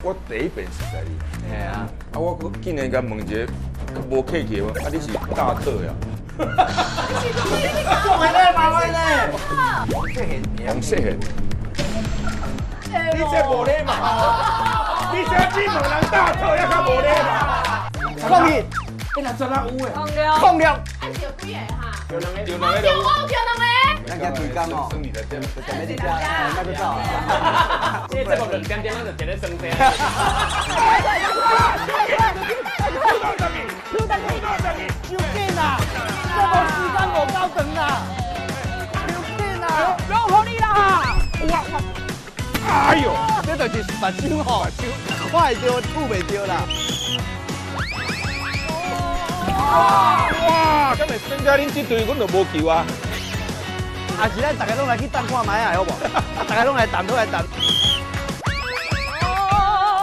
我第一遍熟似你。嘿啊。啊，我竟然共問一个較無客氣的，啊，你是大特呀？做咧，麻煩咧。黃色現。黃色現。你這無禮貌！你這只問人大特，猶較無禮貌。空一。欸，那真啊有的。空了。空了。啊，著幾个哈？著兩个，著兩个。我有著兩个。咱遮規工哦，算你來點，就踮咧遮，莫閣走啊。這個節目兩點點，咱就佇咧耍聲。傷緊啦！這無時間無夠長啦，傷緊啦！攏予你啦！哇！哎呦，這就是目睭吼，看會著，吐袂著啦。哇！敢會算甲恁這隊，阮就無球啊！啊是咱逐个攏來去等看覓啊，好無？逐个攏來等，攏來等。